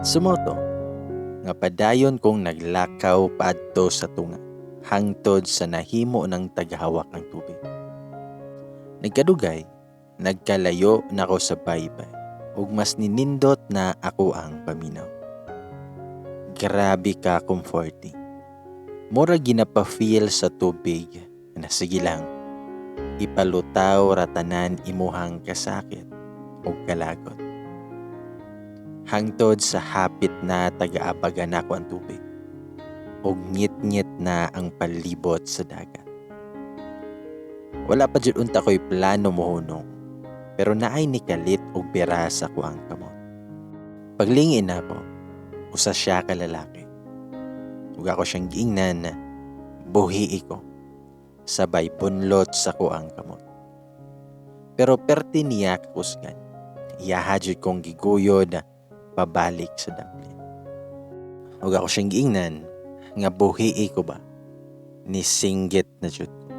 So mao to nga padayon kong naglakaw paadto sa tunga hangtod sa nahimo ng tagahawak ang tubig. Nagkadugay, nagkalayo na ko sa baybay ug mas ninindot na ako ang paminaw. Grabe ka comforting. Mura ginapa-feel sa tubig na sige lang, ipalutaw ra tanan imuhang kasakit ug kalagot. Hangtod sa hapit na taga-abagan nako ang tubig ug ngit-ngit na ang palibot sa dagat. Wala pa jud unta ko'y plano mohunong, pero naay nikalit og bira sa akuang kamot. Paglingi nako, usa siya ka lalaki. Ug ako siyang giingnan, "Buhi ko," sabay bunlot sa akuang kamot. Pero perti niya kakusgan. Iyaha jud kong giguyod pabalik sa daplin. Ug ako siyang giingnan nga, "Buhi ko ba?" Nisinggit na jud ko.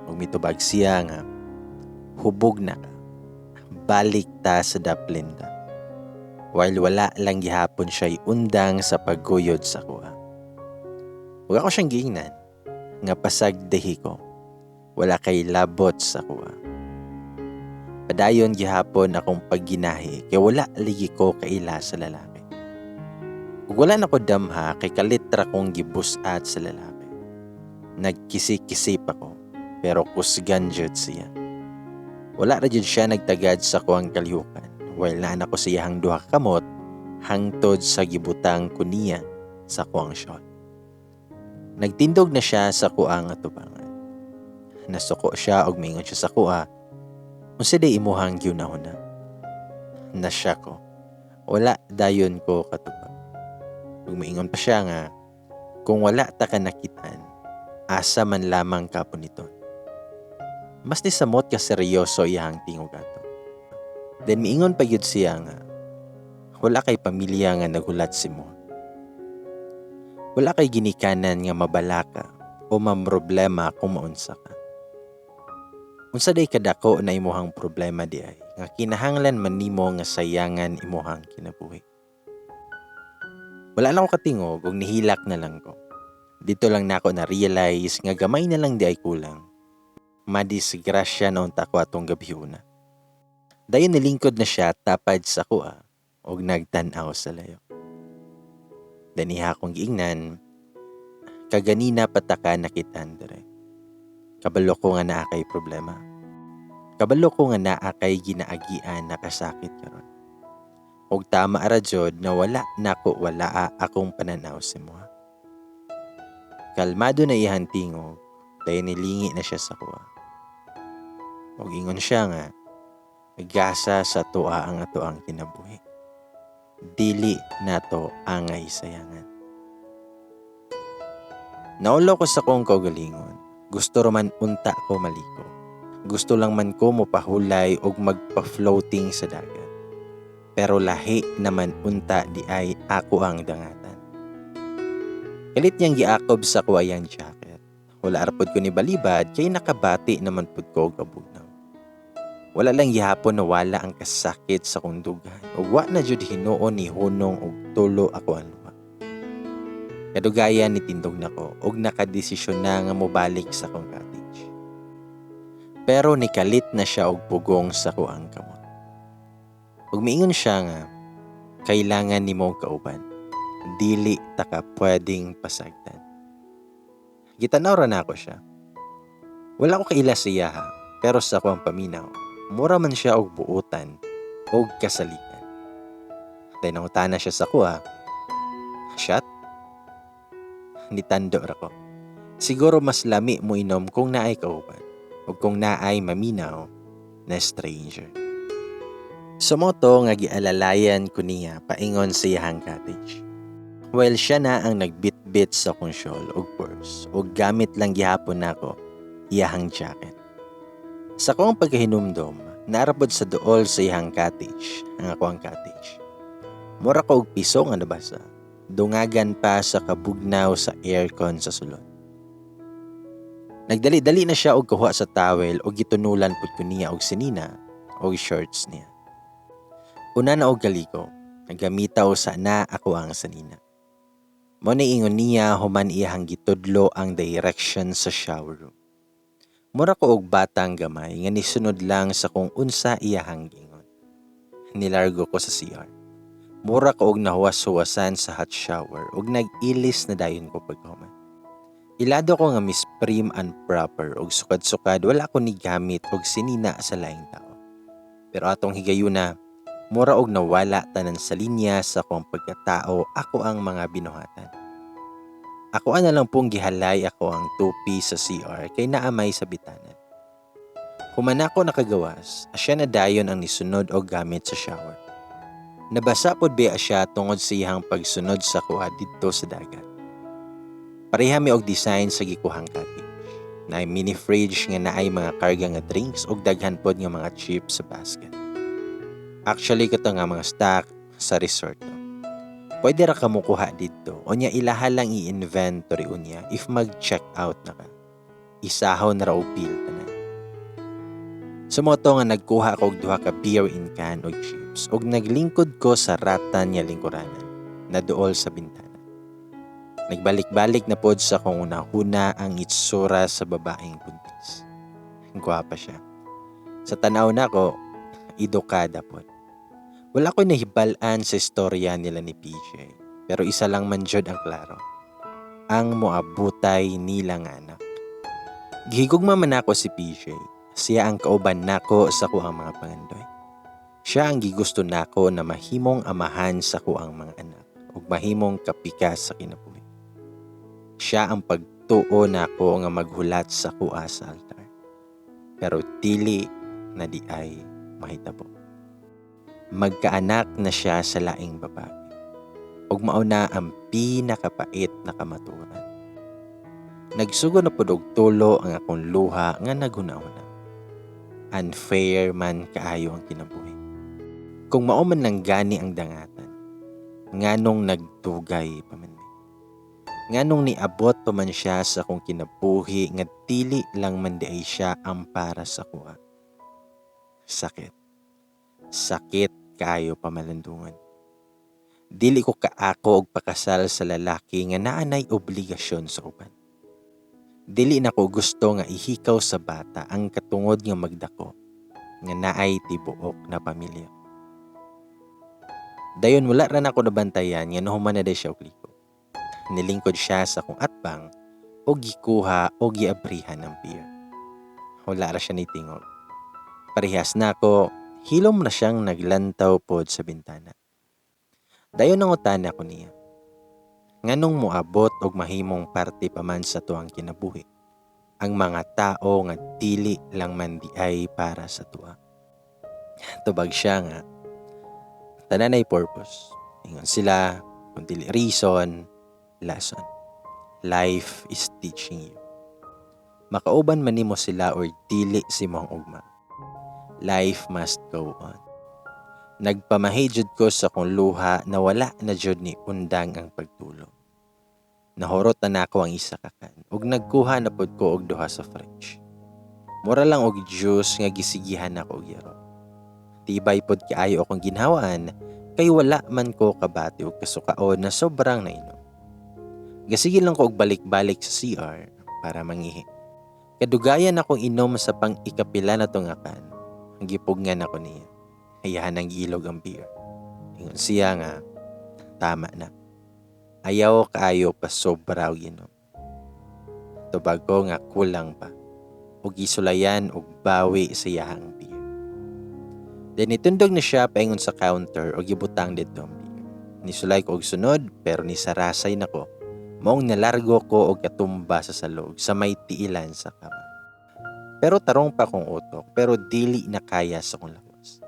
Ug mitubag siya nga, "Hubog na ka. Balik ta sa daplin ta." While wala lang gihapon siya'y undang sa pagguyod sa akoa. Ug ako siyang giingnan nga pasagdihi ko. Wala kay labot sa akoa. Padayon gihapon akong pagginahi kay wala lagi ko kaila sa lalaki. Ug wala na ko damha kay kalit ra kong gibus-at sa lalaki. Nagkisi-kisi pa ko, pero kusgan jud siya. Wala ra jud siya nagtagad sa akuang kalihukan while naa na ko sa iyahang duha ka kamot hangtod sa gibutang ko niya sa akuang shawl. Nagtindog na siya sa akuang atubangan. Nasuko siya og miingon siya sa akoa, "Unsa day imuhang gihunahuna?" Nasya ko. Wala dayon ko katubag. Ug miingon pa siya nga, "Kung wala ta ka nakitaan, asa man lamang ka puniton?" Mas nisamot ka seryoso iyang tingog ato. Then miingon pa gyud siya nga, "Wala kay pamilya nga naghulat sa imo. Wala kay ginikanan nga mabalaka o mamroblema kung maunsa ka. Unsa day kadako na imuhang problema di ay nga kinahanglan man nimo nga sayangan imuhang kinabuhi?" Wala na ko katingog ug nihilak na lang ko. Dito lang nako na realize nga gamay na lang di ay kulang. Madisgrasya na unta ko atong gabhiona. Dayon nilingkod na siya tapad sa akoa ug nagtan-aw sa layo. Daniha akong giingnan, "Kaganina pa ta ka nakitaan dire. Kabalo ko nga naa kay problema. Kabalo ko nga naa kay ginaagian na kasakit karon. Ug tama ra jud na wala nako walaa akong pananaw sa imo." Kalmado na iyang tingog, dayon nilingi na siya sa akoa. Ug ingon siya nga, "Gasa sa atoa ang atoang kinabuhi. Dili nato angay sayangan." Naulaw ko sa akong kaugalingon. Gusto raman unta ko maliko. Gusto lang man ko mopahulay og magpa-floating sa dagat. Pero lahi naman unta di ay ako ang dangatan. Kalit niyang giakob sa akoa iyang jacket. Wala ra pod ko ni balibad kay nakabati naman pod ko og kabugnaw. Wala lang gihapon nawala ang kasakit sa akong dughan ug wa na jud hinuon ni hunong og tulo ako ang luha. Kadugayan nitindog nako og nakadesisyon na nga mobalik sa akong cottage. Pero nikalit na siya og pugong sa akuang kamot. Ug miingon siya nga, "Kailangan nimo og kauban. Dili ta ka pwedeng pasagdan." Gitanaw ra nako siya. Wala ko kaila sa iya ha, pero sa akuang paminaw, mura man siya og buutan og kasaligan. Dayon nangutana siya sa akoa, "Shot?" Nitando ra ko. Siguro mas lami mo inom kung naay kauban o kung naay maminaw na stranger. So mao to nga gialalayan ko niya paingon sa iyahang cottage. While siya na ang nagbitbit sa akong shawl ug purse ug gamit lang gihapon nako iyahang jacket. Sa akong pagkahinumdom, naa ra pod sa duol sa iyahang cottage ang akoang cottage. Mura ko og piso nga nabasa. Dungagan pa sa kabugnaw sa aircon sa sulod. Nagdali-dali na siya og kuha sa towel ug gitunulan pud ko niya og sinina og shorts niya. Una na og kaligo. Gamita usa na ako ang sanina. Mao na ingon niya human iyahang gitudlo ang direction sa shower room. Mura ko og batang gamay nga nisunod lang sa kung unsa iyahang giingon. Nilargo ko sa CR. Mura ko og nahuwas-huwasan sa hot shower ug nag-ilis na dayon ko paghuman. Ilado ko nga Miss Prim and Proper ug sukad-sukad wala ko ni gamit og sinina sa laing tao. Pero atong higayuna, mura og nawala tanan sa linya sa akong pagkatao ako ang mga binuhatan. Ako na lang pong gihalay ako ang tupi sa CR kay naamay sa bitanan. Human ako nakagawas, siya na dayon ang nisunod og gamit sa shower. Nabasa pod biya siya tungod sa iyang pagsunod sa kuha didto sa dagat. Pareha mi og design sa gikuhang cottage. Naay mini fridge nga naay mga karga nga drinks ug daghan pod nga mga chips sa basket. Actually kato nga mga stock sa resort to. Pwede ra ka mokuha didto unya ilaha lang i-inventory unya if mag-check out na ka. Isahon ra og bill tanan. Sumoto nga nagkuha ko og duha ka beer in can og chips ug naglingkod ko sa ratan nga lingkuranan na duol sa bintana. Nagbalik-balik na pod sa akong hunahuna ang itsura sa babaeng buntis. Gwapa siya. Sa tanaw nako, edukada pod. Wala ko nahibal-an sa istorya nila ni PJ, pero isa lang man jud ang klaro. Ang moabutay nilang anak. Gihigugma man ako si PJ. Siya ang kauban nako sa kuang mga pangandoy. Siya ang gigusto nako na mahimong amahan sa kuang mga anak ug mahimong kapikas sa kinabuhi. Siya ang pagtuo nako nga maghulat sa kuha sa altar. Pero dili na di ay mahitabo. Magkaanak na siya sa laing babae. Ug mao na ang pinakapait na kamatuoran. Nagsugod na pud og tulo ang akong luha nga naghuna-huna. Unfair man kaayo ang kinabuhi. Kung mao man lang gani ang dangatan, nganong nagdugay pa man mi? Nganong niabot pa man siya sa akong kinabuhi nga dili lang man di ay siya ang para sa kuha. Sakit. Sakit kaayo pamalandungan. Dili ko kaako og pakasal sa lalaki nga naanay obligasyon sa uban. Dili na ko gusto nga ihikaw sa bata ang katungod nga magdako nga naay tibuok na pamilya. Dayon wala ra nako nabantayan nga nahuman na day siya og ligo. Nilingkod siya sa akong atbang og gikuha og giabrihan ang beer. Wala ra siya nitingog. Parehas nako, hilom na siyang naglantaw pod sa bintana. Dayon nangutana ko niya. Nganong moabot og mahimong parte pa man sa tuang kinabuhi ang mga tao nga dili lang man di ay para sa tuwa. Tubag siya nga tanan ay purpose. Ingon sila, kung dili reason, lesson. Life is teaching you. Makauban man nimo sila or dili si mong ugma. Life must go on. Nagpamahi jud ko sa akong luha na wala na jud ni undang ang pagtulo. Nahurot na nako ang isa ka can ug nagkuha na pod ko og duha sa fridge. Mura lang og juice nga gisigihan nako og yaro. Tibay pod kaayo akong ginhawaan kay wala man ko kabati og kasukaon na sobrang nainom. Gasige lang ko og balik-balik sa CR para mangihi. Kadugayan akong inom sa pang ikapila na tong can. Gipugnan ako niya. Ayahan ang ilog ang beer. Ingon siya nga, tama na. Ayaw kaayo pa sobra og inom. Tubag ko nga kulang pa. Ug gisulayan og bawi sa iyahang beer. Then nitundog na siya paingon sa counter og gibutang didto ang beer. Nisulay ko og sunod pero nisarasay nako. Maong nalargo ko og katumba sa salog sa may tiilan sa kama. Pero tarong pa kong utok pero dili na kaya sa kong lawas.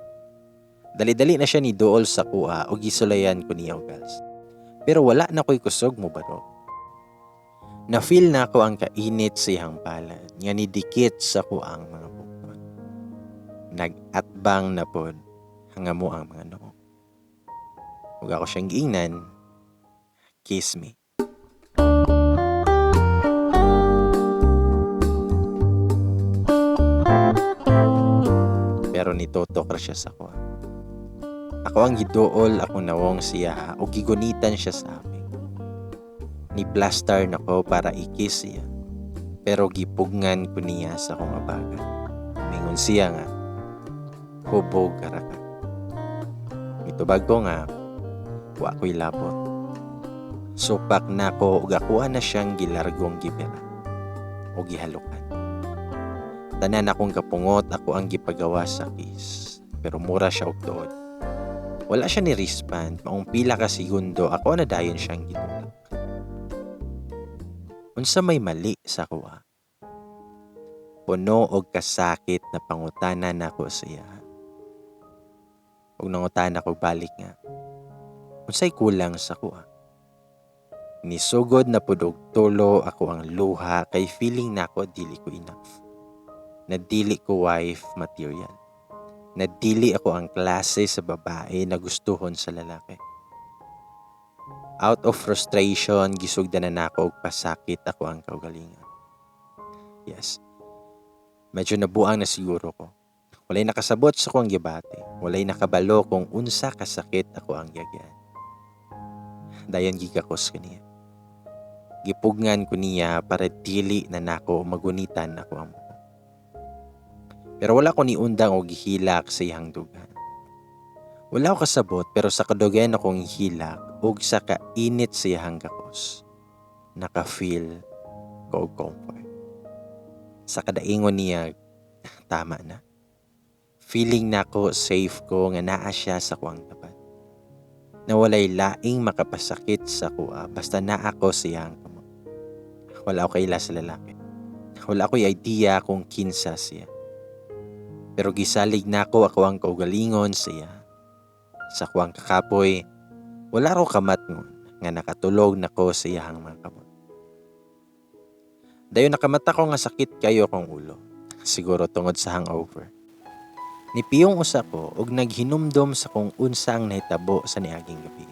Dali-dali na siya ni duol sa kuha og gisulayan ko niya og gas. Pero wala na ko'y kusog mo barog. Na-feel na ako ang kainit sa iyang palad nga nidikit sa kuang mga bukton. Nag-atbang na pod hangamo ang mga noo. Ug ako siyang giingnan, kiss me. Pero nitutok ra siya sa kuha. Ako ang giduol akong nawong siya o gigunitan siya sa aping. Ni plaster nako para i-kiss siya. Pero gipugngan ko niya sa akong abaga. Mingon siya nga, "Hubog ra ka." Mitubag ko nga, "Wa ko'y labot." Supak nako ug akoa na siyang gilargong gibira o gihalukan. Tanan akong kapungot ako ang gipagawa sa kiss, pero mura siya og tuod. Wala siya ni respond, maong pila ka segundo ako na dayon siyang gitulak. Unsa may mali sa akoa? Puno og kasakit na pangutana nako sa iya. Ug nangutana ko balik nga, "Unsay kulang sa akoa?" Nisugod na pud og tulo ako ang luha kay feeling nako dili ko enough. Na dili ko wife material. Na dili ako ang klase sa babae na gustuhon sa lalaki. Out of frustration, gisugdan na nako og pasakit ako ang kaugalingon. Yes. Medyo nabuang na siguro ko. Walay nakasabot sa akong gibati. Walay nakabalo kung unsa kasakit ako ang giagyan. Dayon gigakos ko niya. Gipugngan ko niya para dili na nako magunitan ako ang buhok. Pero wala ko niundang og gihilak sa iyang dughan. Wala ko kasabot, pero sa kadugayan akong hilak ug sa kainit sa iyang gakos, naka-feel ko og comfort. Sa kadaingon niya, "Tama na." Feeling nako safe ko nga naa siya sa kuang tapat. Na walay laing makapasakit sa kuha basta naa ko sa iyang kamot. Wala ko kaila sa lalaki. Wala ko'y idea kung kinsa siya. Pero gisalig nako ako ang kaugalingon sa iya. Sa kuang kakapoy, wala ro kamatngon nga nakatulog nako sa iyahang mga kamot. Dayon nakamata ko nga sakit kayo akong ulo. Siguro tungod sa hangover. Nipiyong usa ko og naghinumdom sa kung unsa ang nahitabo sa niaging gabi.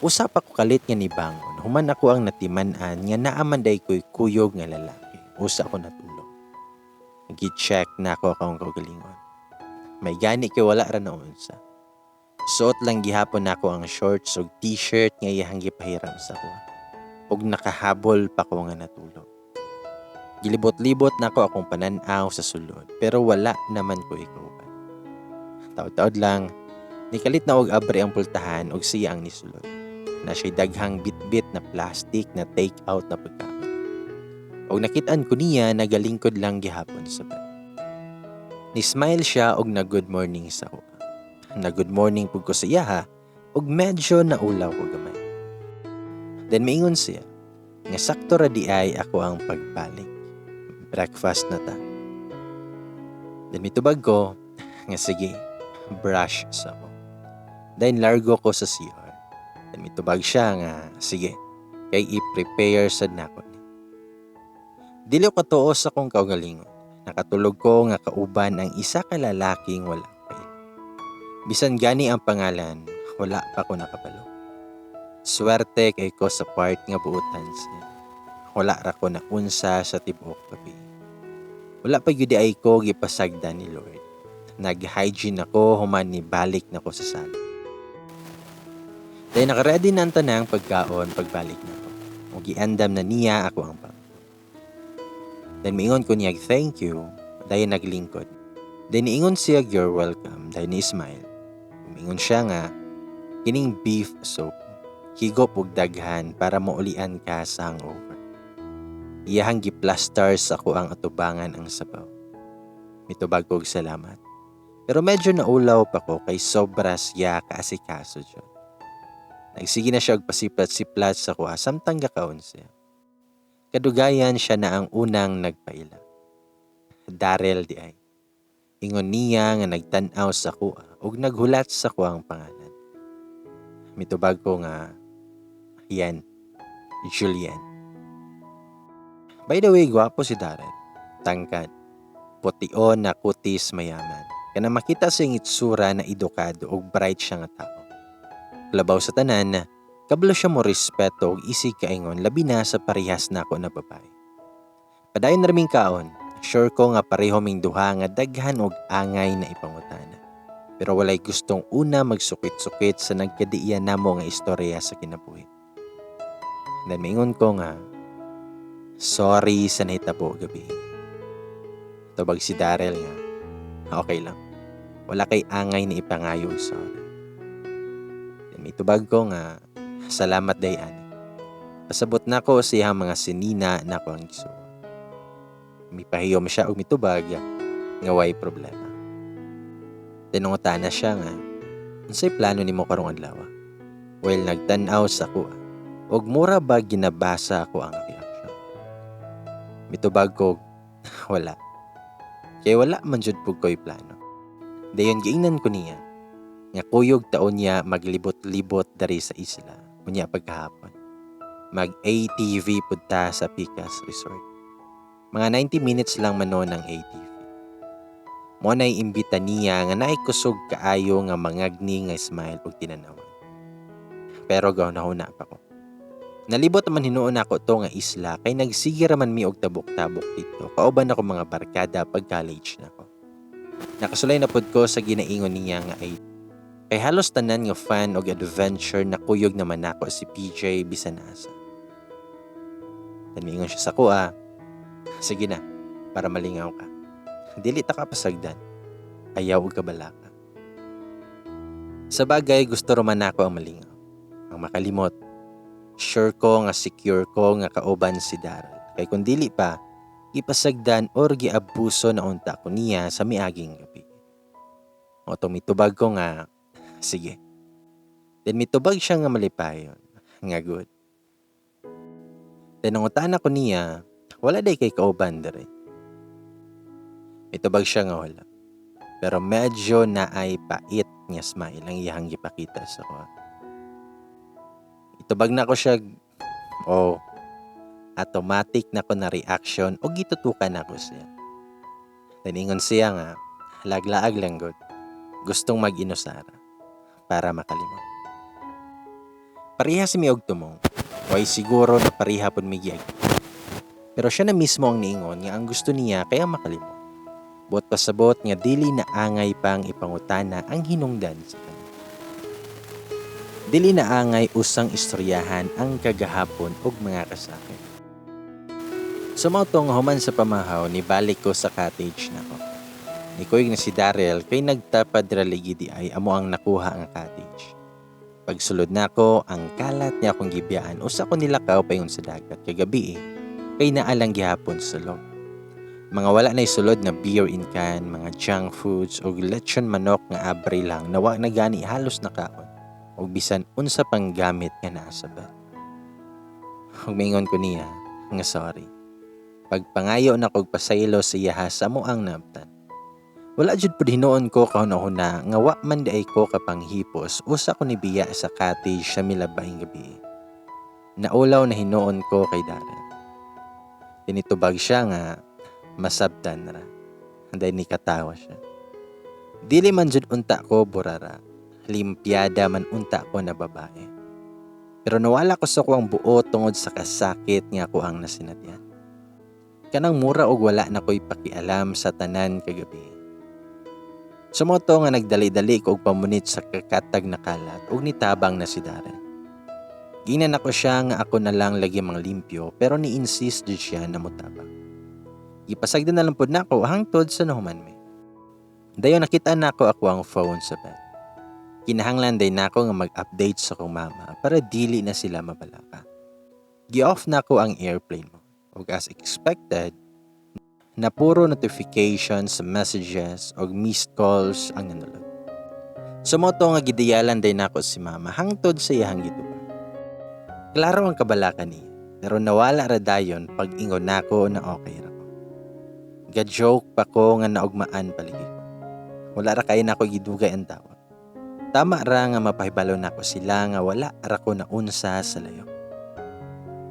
Usa pa ko kalit nga nibangon human ako ang natiman-an nga naa man day ko'y kuyog nga lalaki. Usa ko natulog. Gi-check na ako akong kaugalingon. May gani kay wala ra naunsa. Suot lang gihapon nako ang shorts ug t-shirt nga iyahang gipahiram sa ako. Ug nakahabol pa ko nga natulog. Gilibot-libot nako akong panan-aw sa sulod pero wala naman ko ikauban. Taod-taod lang, nikalit na og abri ang pultahan ug siya ang nisulod. Na siya'y daghang bitbit na plastic na take out na pagkaon. Og nakitaan ko niya nagalingkod lang gihapon sa bed. Ni-smile siya og na good morning sa ako. Na good morning pud ko sa iyaha ug medyo naulaw ko gamay. Then miingon siya nga sakto ra di ay ako ang pagbalik. Breakfast na ta. Then mitubag ko nga sige, brush sa ako. Then largo ko sa CR. Then mitubag siya nga sige, kay i-prepare sad nako ni. Dili ko katuo sa akong kaugalingon. Nakatulog ko nga kauban ang isa ka lalaking wala kaila. Bisan gani ang pangalan, wala pa ko nakabalo. Swerte kay ko sa part nga buotan siya. Wala ra ko naunsa sa tibuok gabi. Wala pa gyud ay ko gipasagdan ni Lord. Nag-hygiene ako human ni balik na ko sa sala. Dahil nakaredy na ang tanang pagkaon pagbalik na ko. O giandam na niya ako ang bangko. Then miingon ko niya thank you dahil naglingkod. Then niingon siya, "You're welcome," dahil ni smile. Miingon siya nga kining beef soup, higop og daghan para maulian ka sa hangover. Iyahang giplastar sa ako ang atubangan ang sabaw. Mitubag ko og salamat. Pero medyo naulaw pa ko kay sobra siya kaasikaso jud. Nagsige na siya og pasiplat-siplat sa kuha samtang gakaon siya. Kadugayan siya na ang unang nagpaila. Daryl di ay. Ingon niya nga nagtan-aw sa kuha ug naghulat sa kuang pangalan. Mitubag ko nga, "Yan, Julian." By the way, gwapo si Darren. Tangkad. Pution na kutis mayaman. Kana makita sa iyang itsura na edukado ug bright siya nga tao. Labaw sa tanan, kabalo siya mo respeto ug isig kaingon, labi na sa parehas nako na babae. Padayon na raming kaon, sure ko nga pareho ming duha nga daghan og angay na ipangutana. Pero walay gustong una magsukit-sukit sa nagkadiiya namo nga istorya sa kinabuhi. Then mingon ko nga, "Sorry sa nahitabo gabii." Tubag si Daryl nga, "Okay lang. Wala kay angay na ipangayo sorry." Then mitubag ko nga, "Salamat day ani. Pasabot na ko sa iyang mga sinina na ako ang gisuot." Mipahiyom siya og mitubag nga way problema. Tinungutana siya nga, "Unsay plano nimo karong adlaw?" While nagtan-aw sa kuha, og mura ba ginabasa ko ang reaction. Mitubag ko, "Wala. Kay wala man jud pud ko'y plano." Dayon giingnan ko niya nga kuyog taon niya maglibot-libot dari sa isla unya pagkahapon. Mag ATV pud ta sa Pikas Resort. Mga 90 minutes lang man noon ang ATV. Mo na'y imbita niya nga naay kusog kaayo nga mangagni nga smile ug tinanawan. Pero gahuna-huna pa ko. Nalibot man hinuon nako to nga isla kay nagsige ra man mi og tabok-tabok dito. Kauban ako mga barkada pag college na ko. Nakasulay na pud ko sa ginaingon niya nga ay kay halos tanan nga fun og adventure na kuyog naman nako si PJ bisan asa. Then miingon siya sa kuha, "Sige na, para malingaw ka. Dili ta ka pasagdan. Ayaw og kabalaka." Sa bagay, gusto raman nako ang malingaw. Ang makalimot. Sure ko nga secure ko nga kauban si Daryl. Kay kung dili pa, ipasagdan or giabuso na unta ko niya sa miaging gabi. O mitubag ko nga, "Sige." Then mitubag siya nga malipayon, nga good. Then nangutan ako niya, "Wala day kay kauban dere?" Mitubag siya nga wala. Pero medyo naay pait nga smile ang iyang gipakita sa ko. Itubag na ko siya, oh, automatic na ko na reaction o gitutukan ako siya. Then ingon siya nga, laglaag lang gud. Gustong mag-inusara para makalimot. Pareha si mi og tumong. Way siguro na pareha pud mi giag. Pero siya na mismo ang niingon nga ang gusto niya kaya makalimot. Buot pasabot nga dili na angay pang ipangutana ang hinungdan sa kanya. Dili na angay usang istoryahan ang kagahapon ug mga kasakit. Sumao nga human sa pamahaw, nibalik ko sa cottage nako. Nikuyog na si Daryl kay nagtapad ra ligi di ay amo ang nakuha nga cottage. Pagsulod nako, ang kalat niya akong gibiyaan usa ko nilakaw paingon sa dagat kagabi eh, kay naalang gihapon sa sulog. Mga wala na sulod na beer in can, mga junk foods ug lechon manok nga abre lang na wa na gani halos nakaon ug bisan unsa pang gamit nga naa sa bed. Ug mingon ko niya nga sorry. Pagpangayo na kog pasaylo sa iyaha sa amo ang naabtan. Wala jud pud hinuon ko kahuna-huna nga wa man di ay ko kapanghipos usa ko nibiya sa cottage sa milabayng gabi. Naulaw na hinuon ko kay Darren. Tinitubag siya nga masabtan ra. Anday ni katawa siya. Dili man jud unta ko burara. Limpiada man unta ko na babae. Pero nawala ko sa kuang buo tungod sa kasakit nga ako ang nasinatian. Kanang mura og wala na ko'y pakialam sa tanan kagabi. Sumoto nga nagdali-dali ko og pamunit sa kakatag na kalat ug nitabang na si Darren. Ginan ako siya nga ako na lang lagi mang limpyo pero ni-insist jud siya na motabang. Gipasagdan na lang pud nako hangtod sa nahuman mi. Dayon nakita nako ako ang phone sa bed. Kinahanglan day nako nga mag-update sa akong mama para dili na sila mabalaka. Gi-off nako ang airplane mode. Ug as expected, na puro notifications, messages ug missed calls ang nanulod. Sumoto nga gidiyalan day nako si mama hangtod sa iyang gitubag. Klaro ang kabalaka niya, pero nawala ra dayon pag ingon nako na okay ra ko. Ga-joke pa ko nga naugmaan palagi ko. Wala ra kay nako gidugay ang tawag. Tama ra nga mapahibalo nako sila nga wala ra ko naunsa sa layo.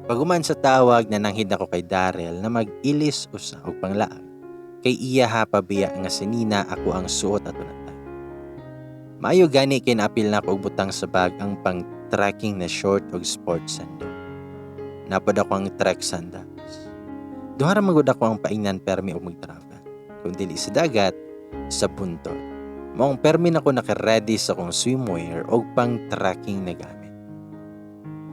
Paguman sa tawag, nananghid ako kay Daryl na mag-ilis usa og panglaag kay iya ha pabiya nga si Nina ako ang suot ato na time. Maayo gani kay naapil nako og butang sa bag ang pang trekking na short og sport sando. Napod ako ang trek sandals. Duha ra man gud ako ang paingnan permi og mag-travel. Kung dili sa dagat, sa puntod. Maong permi na ko naka-ready sa akong swimwear og pang trekking na gamit.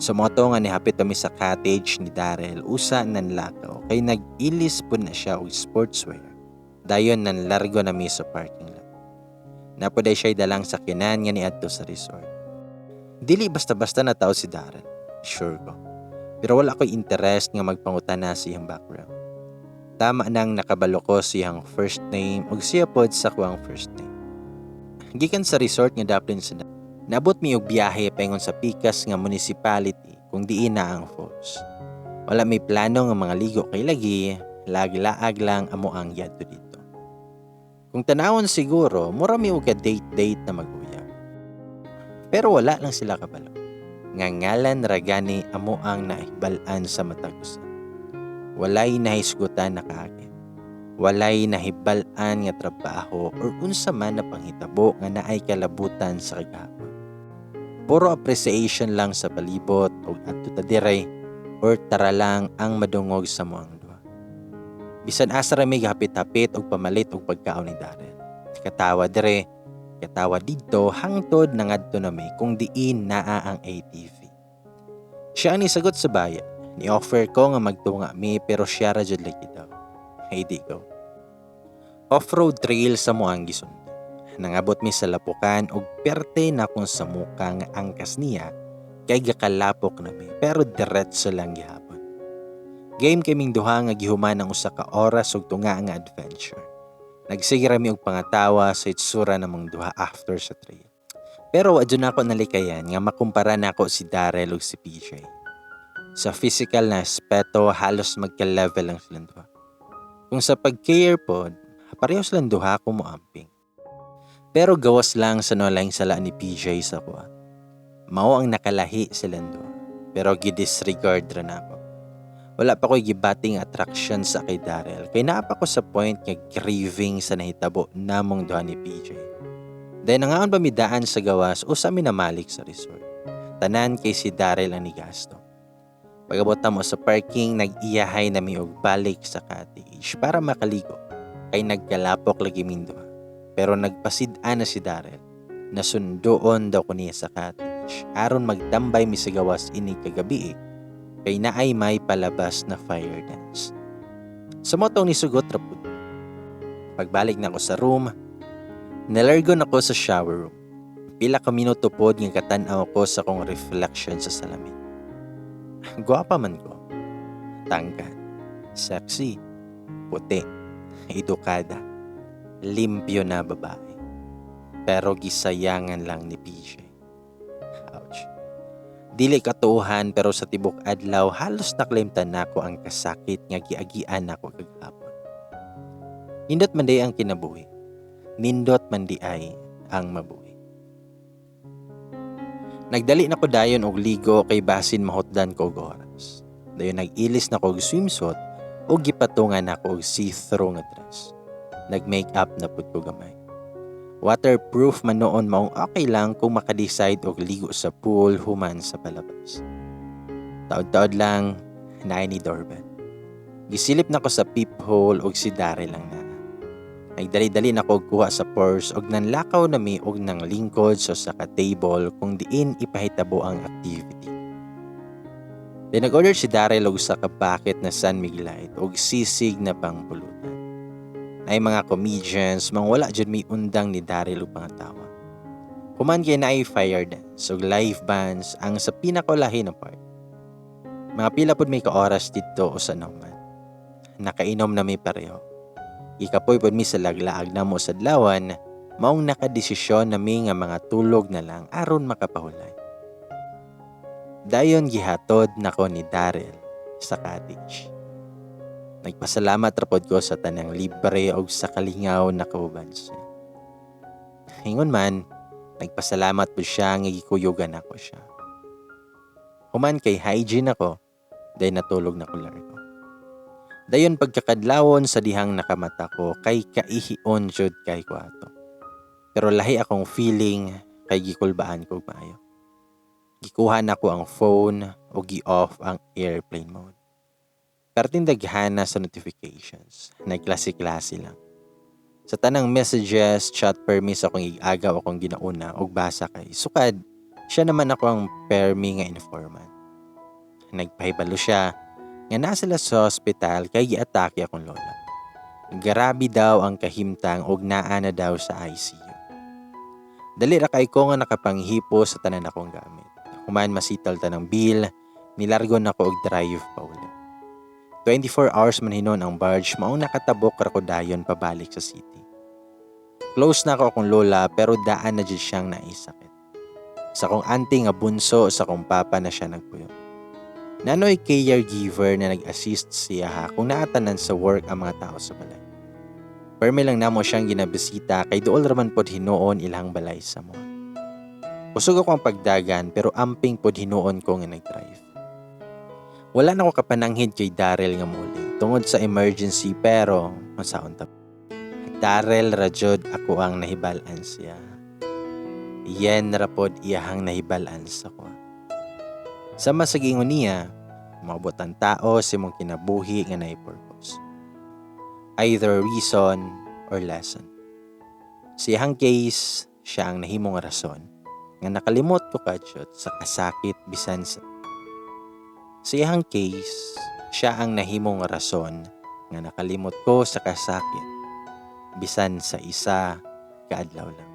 Sa moto nga nihapit kami sa cottage ni Daryl, usa nanlakaw kay nag-ilis pud na siya og sportswear. Dayon nanlargo na mi sa parking lot. Napuday siya dalang sakyanan nga niadto sa resort. Dili basta-basta na tao si Daryl, sure ko. Pero wala ko'y interest nga magpangutana sa iyang background. Tama nang nakabalo ko sa iyang first name ug siya pod sa kuang first name. Gikan sa resort nga daplin sa naabot mi og biyahe paingon sa pikas nga municipality kung diin na ang falls. Wala may plano nga mga ligo kay lagi, laglaag lang amo ang giadto dito. Kung tanawon siguro, mura mi og ka date-date na mag-uyab. Pero wala lang sila kabalo nga ngalan ra gani amo ang nahibal-an sa matag usa. Walay nahisgutan na kaagi. Walay nahibal-an nga trabaho or unsa man na panghitabo nga naay kalabutan sa kagahapon. Puro appreciation lang sa palibot og adto ta dire or tara lang ang madungog sa moang duha. Bisan asa ra mi gahapit-hapit og pamalit og pagkaon ni Darren. Katawa dire, katawa didto hangtod nangadto nami kung diin naa ang ATV. Siya ang nisagot sa bayad. Ni-offer ko nga magtunga mi pero siya ra jud lagi daw. Ay di ko. Off-road trail sa moang gisundan. Nangabot mi sa lapukan og perte na kung sa muka nga angkas niya kay gakalapok nami pero diretso lang gihapon. Game kaming duha nga gihuman ang usa ka oras og tunga nga adventure. Nagsige ra mi og pangatawa sa itsura namong duha after sa trail. Pero wa jud nako nalikayan nga makumpara nako si Darrell ug si PJ. Sa physical na aspeto, halos magka-level lang silang duha. Kung sa pag-care pod, pareho silang duha kung moamping. Pero gawas lang sa nolaing sala ni PJ sa kuha. Mao ang nakalahi silang duha. Pero gi-disregard ra nako. Wala pa ko'y gibating attraction sa kay Darrell. Kay naa pa ko sa point nga grieving sa nahitabo namong duha ni PJ. Dahil nangaon pa mi daan sa gawas, usa mi namalik sa resort. Tanan kay si Darrell ang nigasto. Pag-abot na mo sa parking, nag-iyahay na mi og balik sa cottage para makaligo. Kay nagkalapok lagi ming duha. Pero nagpasid-an na si Darrell. Nasundoon daw ko niya sa cottage. Aron magtambay mi sa gawas ini kagabi kay naay may palabas na fire dance. Sa motong nisugot ra pud. Pagbalik na ako sa room, nilargo na ko sa shower room. Pila ka minuto pod nga katan-aw ko sa akong reflection sa salamin. Gwapa man ko. Tangkad, sexy, puti, edukada, limpyo na babae. Pero gisayangan lang ni PJ. Ouch. Dili katuohan pero sa tibok adlaw halos naklimtan nako ang kasakit nga giagian nako kagahapon. Nindot man di ang kinabuhi. Nindot man di ay ang mabuhi. Nagdali na ko dayon og ligo kay basin mahutdan ko og oras. Dayon nag-ilis na ko og swimsuit ug gipatungan nako og see-through nga dress. Nag-makeup na pud ko gamay. Waterproof man noon maong okay lang kung makadecide og ligo sa pool human sa palabas. Taod-taod lang, naay ni doorbell. Gisilip na ko sa peephole og si Daryl lang naa. Nagdali-dali na ko og kuha sa purse og nanlakaw na mi og nang lingkod sa usa ka table kung diin ipahitabo ang activity. Then nag-order si Daryl og usa ka bucket na San Mig Light og sisig na pangpulutan. Naay mga comedians, mang wala jud may undang ni Daryl og pangatawa. Human kay naay fire dance ug live bands ang sa pinakulahi na part. Mga pila pud may ka oras didto o sa naman. Nakainom na mi pareho. Gikapoy pud mi sa laglaag namo sa adlawan, maong nakadesisyon na mi nga mga tulog na lang aron makapahulay. Dayon gihatod nako ni Daryl sa cottage. Nagpasalamat ra pod ko sa tanang libre og sa kalingaw na kauban siya. Ingon man, nagpasalamat pod siya nga gikuyugan nako siya. Human kay hygiene ako, dayon natulog na ko largo. Dayon pagkakadlawon sa dihang nakamata ko kay kaihion jud kay ko ato. Pero lahi akong feeling kay gikulbaan ko og maayo. Gikuha nako ang phone ug gi-off ang airplane mode. Perting daghana sa notifications, nagklase-klase lang. Sa tanang messages, chat, permi sa akong ig-agaw akong ginauna og basa kay sukad siya naman ako ang permi nga informant. Nagpahibalo siya nga naa sila sa hospital kay giatake akong lola. Grabe daw ang kahimtang og naa na daw sa ICU. Dali ra kay ko nga nakapanghipo sa tanan akong gamit. Human ma-settle tanang bill, nilargo na ko og drive pauli. 24 hours man hinon ang barge, maong nakatabok ra ko dayon pabalik sa city. Close na ako akong lola, pero daan na jud siyang naisakit. Sa akong auntie nga bunso sa akong papa na siya nagpuyo. Naa noy caregiver na nag-assist siya ha kung naatanan sa work ang mga tao sa balay. Permi lang namo siyang ginabisita kay duol raman pod hinuon ilang balay sa mo. Kusog ako ang pagdagan, pero amping pod hinuon ko nga nag-drive. Wala na ko kapananghid kay Daryl nga muli tungod sa emergency, pero masaon ta. Daryl ra jud ako ang nahibal-an siya. Yen ra pod iyahang nahibal-an sa ko. Sama sa giingon niya, maabot ang tao sa imong kinabuhi nga naay purpose. Either reason or lesson. Sa iyang case, siya ang nahimong rason nga nakalimot ko kadyot sa kasakit bisan sa. Sa iyang case, siya ang nahimong rason nga nakalimot ko sa kasakit bisan sa isa kaadlaw lang.